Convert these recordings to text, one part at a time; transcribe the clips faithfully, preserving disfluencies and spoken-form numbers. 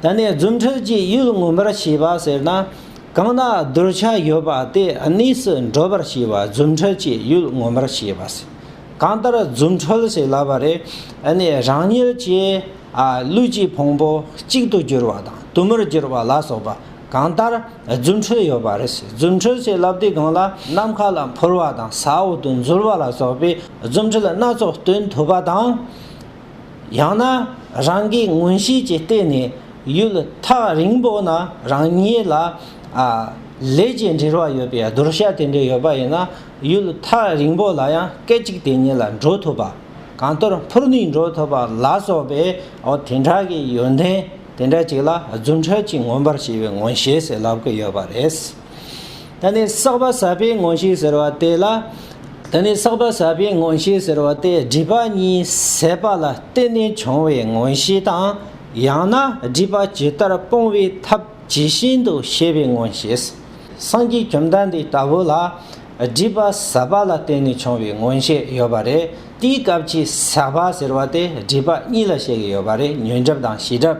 ད་ནི་རྫུ་འཕྲུལ་གྱིས་ཡུལ་མངོན་པར་ཤེས་པ་ཟེར་ན། གང་ན་གདུལ་བྱ་ཡོད་པ་དེ་གནས་སུ་འགྲོ་བར་བྱེད་པ་རྫུ་འཕྲུལ་གྱིས་ཡུལ་མངོན་པར་ཤེས་པ་ཟེར། གང་ལྟར་རྫུ་འཕྲུལ་ཟེར་ལབ་པ་རེད། ཨ་ནི་རང་ཉིད་ཀྱི་ཨ་ལུས་ཀྱི་ཕུང་པོ་གཅིག་ཏུ་གྱུར་པ་དང་དུ་མར་གྱུར་པ་ལ་སོགས་པ་གང་ལྟར་རྫུ་འཕྲུལ་ཡོད་པ་རེད། རྫུ་འཕྲུལ་ཟེར་ལབ་དུས་སྒང་ལ་ནམ་མཁའ་ལ་འཕུར་བ་དང་ས་འོག་ཏུ་འཛུལ་བ་ལ་སོགས་པའི་རྫུ་འཕྲུལ་སྣ་ཚོགས་སྟོན་ཐུབ་པ་དང་། ཡང་ན་རང་གི་མངོན་ཤེས་ཀྱི་སྟེང་ནས་ཡུལ་ཐག་རིང་པོ་ན་རང་ཉིད་ལ་ཨ་ལས་ཀྱི་འབྲེལ་བ་ཡོད་པའི་གདུལ་བྱ་དེ་འདྲ་ཡོད་པ་ཡིན་ན། ཡུལ་ཐག་རིང་པོ་ལ་ཡང་སྐད་ཅིག་དེ་ཉིད་ལ་འགྲོ་ཐུབ་པ། གང་ལྟར་འཕུར་ནས་འགྲོ་ཐུབ་པ་ལ་སོགས་པའི་འོ་དེ་འདྲ་གི་ཡོན་ཏན་དེ་འདྲ་ཅིག་ལ་རྫུ་འཕྲུལ་གྱིས་མངོན་པར་བྱས་པའི་མངོན་ཤེས་ཟེར་ལབ་ཀྱི་ཡོད་པ་རེད། ད་ནི་བསགས་པ་ཟད་པའི་མངོན་ཤེས་ཟེར་བ་དེ་ལ། ད་ནི་བསགས་པ་ཟད་པའི་མངོན་ཤེས་ཟེར་བ་དེ་སྒྲིབ་པ་གཉིས་ཟད་པ་ལ་བརྟེན་ནས་བྱུང་བའི་མངོན་ཤེས་དང་། ཡང་ན་སྒྲིབ་པ་ཇི་ལྟར་སྤོང་བའི་ཐབས་ཇི་བཞིན་དུ་ཤེས་པའི་མངོན་ཤེས། སངས་རྒྱས་བཅོམ་ལྡན་འདས་ལྟ་བུ་ལ་སྒྲིབ་པ་ཟད་པ་ལ་བརྟེན་ནས་བྱུང་བའི་མངོན་ཤེས་ཡོད་པ་རེད། དེའི་སྐབས་ཀྱི་ཟད་པ་ཟེར་བ་དེ་སྒྲིབ་པ་གཉིས་ལ་བཤད་ཀྱི་ཡོད་པ་རེད། ཉོན་སྒྲིབ་དང་ཤེས་སྒྲིབ།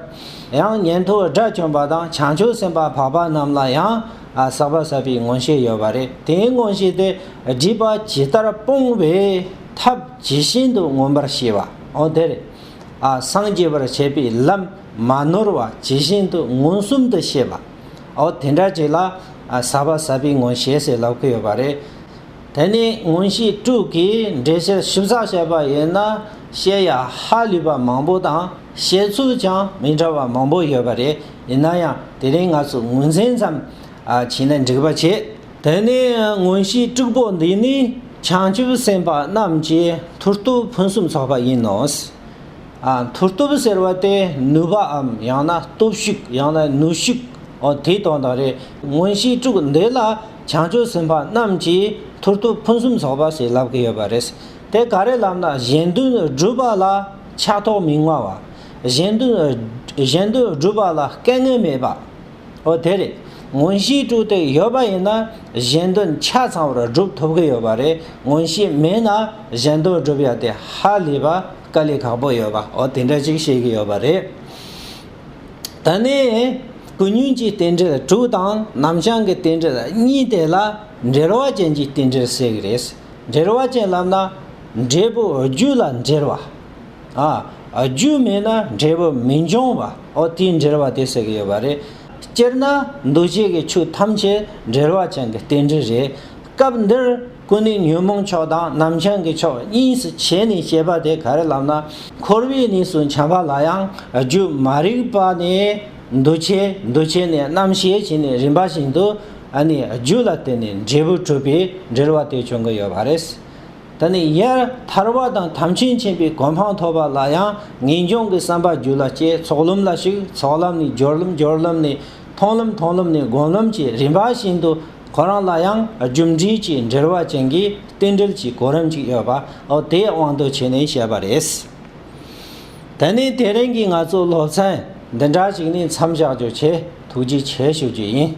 ཡང་ཉན་ཐོས་དགྲ་བཅོམ་པ་དང་བྱང་ཆུབ་སེམས་དཔའ་འཕགས་པ་རྣམས་ལ་ཡང་ཨ་བསགས་པ་ཟད་པའི་མངོན་ཤེས་ཡོད་པ་རེད། དེའི་མངོན་ཤེས་དེ་སྒྲིབ་པ་ཇི་ལྟར་སྤོང་བའི་ཐབས་ཇི་བཞིན་དུ་མངོན་པར་ཤེས་པ། འོ་དེ་རེད། ཨ་སངས་རྒྱས་པར་བྱེད་པའི་ལམ་མ་ནོར་བ་ཇི་བཞིན་དུ་མངོན་སུམ་དུ་ཤེས་པ། འོ་དེ་འདྲ་ཅིག་ལ་ཨ་བསགས་པ་ཟད་པའི་མངོན་ཤེས་ཟེར་ལབ་ཀྱི་ཡོད་པ་རེད། དེ་ནས་མངོན་ཤེས་དྲུག་གི་འགྲེལ་བཤད་ཞིབ་ཚགས་བྱས་པ་ཡིན་ན་བཤད་ཡ་ཧ་ལས་པ་མང་པོ་དང་བཤད་ཚུལ་ཀྱང་མི་འདྲ་བ་མང་པོ་ཡོད་པ་རེད། ཡིན་ན་ཡང་དེ་རིང་ང་ཚོ་ངོས་འཛིན་ཙམ་ཨ་བྱས་ན་འགྲིག་པ་བྱེད། དེ་ནས་མངོན་ཤེས་དྲུག་པོ་འདི་ནི་བྱང་ཆུབ་སེམས་དཔའ་རྣམས་ཀྱི་མཐུ་སྟོབས་ཕུན་སུམ་ཚོགས་པ་ཡིན་ནོ། ཨ་མཐུ་སྟོབས་ཟེར་བ་དེ་ནུས་པའམ་ཡང་ན་སྟོབས་ཤུགས་ཡང་ན་ནུས་ཤུགས། འོ་དེའི་དོན་དག་རེད། མངོན་ཤེས་དྲུག་འདི་ལ་བྱང་ཆུབ་སེམས་དཔའ་རྣམས་ཀྱིས་མཐུ་སྟོབས་ཕུན་སུམ་ཚོགས་པ་ཞེས་ལབ་ཀྱི་ཡོད་པ་རེད། དེ་ག་རེ་ལབ་ན་གཞན་དོན་སྒྲུབ་པ་ལ་ཆགས་ཐོགས་མི་མངའ་བ། གཞན་དོན་གཞན་དོན་སྒྲུབ་པ་ལ་དཀའ་ངལ་མེད་པ། འོ་དེ་རེད། མངོན་ཤེས་དྲུག་དེ་ཡོད་པ་ཡིན་ན་གཞན་དོན་ཆ་ཚང་བར་སྒྲུབ་ཐུབ་ཀྱི་ཡོད་པ་རེད། མངོན་ཤེས་མེད་ན་གཞན་དོན་སྒྲུབ་ཡ་དེ་ཧ་ལས་པ་དཀའ་ལས་ཁག་པོ་ཡོད་པ། འོ་དེ་འདྲ་ཅིག་བཤད་ཀྱི་ཡོད་པ་རེད། ད་ནི་ཀུན་ཉོན་གྱི་རྟེན་འབྲེལ་དྲུག་དང་རྣམ་བྱང་གི་རྟེན་འབྲེལ་གཉིས་དེ་ལ་འབྲེལ་བ་ཅན་གྱི་རྟེན་འབྲེལ་ཟེར་གྱི་རེད། འབྲེལ་བ་ཅན་ལབ་ན་འབྲས་བུ་རྒྱུ་ལ་འབྲེལ་བ། ཨ། རྒྱུ་མེད་ན་འབྲས་བུ་མི་འབྱུང་བ། འོ་དེའི་འབྲེལ་བ་དེ་ཟེར་གྱི་ཡོད་པ་རེད། སྤྱིར་ན་འདུ་བྱེད་ཀྱི་ཆོས་ཐམས་ཅད་འབྲེལ་བ་ཅན་གྱི་རྟེན་འབྲེལ་རེད། སྐབས་འདིར་ཀུན་ནས་ཉོན་མོངས་ཕྱོགས་དང་རྣམ་བྱང་གི་ཕྱོགས་གཉིས་སུ་ཕྱེ་ནས་བཤད་པ་དེ་ག་རེ་ལབ་ན། འཁོར་བའི་གནས་སུ་འཁྱམས་པ་ལ་ཡང་རྒྱུ་མ་རིག་པ་ནས་འདུ་བྱེད། འདུ་བྱེད་ནས་རྣམ་ཤེས་བྱས་ནས་རིམ་པ་བཞིན་དུ་ཨ་ནི་རྒྱུ་ལ་བརྟེན་ནས་འབྲས་བུ་གྲུབ་པའི་འབྲེལ་བ་དེ་བྱུང་གི་ཡོད་པ་རེད། ད་ནི་ཡར་ཐར་པ་དང་ཐམས་ཅད་མཁྱེན་པའི་གོ་འཕང་ཐོབ་པ་ལ་ཡང་ངེས་འབྱུང་གི་བསམ་པ་རྒྱུད་ལ་སྐྱེ། ཚོགས་ལམ་ལ་ཞུགས། ཚོགས་ལམ་ནས་སྦྱོར་ལམ། སྦྱོར་ལམ་ནས་མཐོང་ལམ། མཐོང་ལམ་ནས་སྒོམ་ལམ་གྱི་རིམ་པ་བཞིན་དུ་ཁོ་རང་ལ་ཡང་རྒྱུ་འབྲས་ཀྱི་འབྲེལ་བ་ཅན་གྱི་རྟེན་འབྲེལ་གྱི་གོ་རིམ་ཅིག་ཡོད་པ། འོ་དེའི་དབང་དུ་བྱས་ནས་བཤད་པ་རེད། ད་ནི་དེ་རིང་གི་ང་ཚོའི་སློབ་ཚན་འདི་འདྲ་ཞིག་ནས་མཚམས་བཞག་རྒྱུ་བྱས། ཐུགས་རྗེ་ཆེ་ཞུ་རྒྱུ་ཡིན།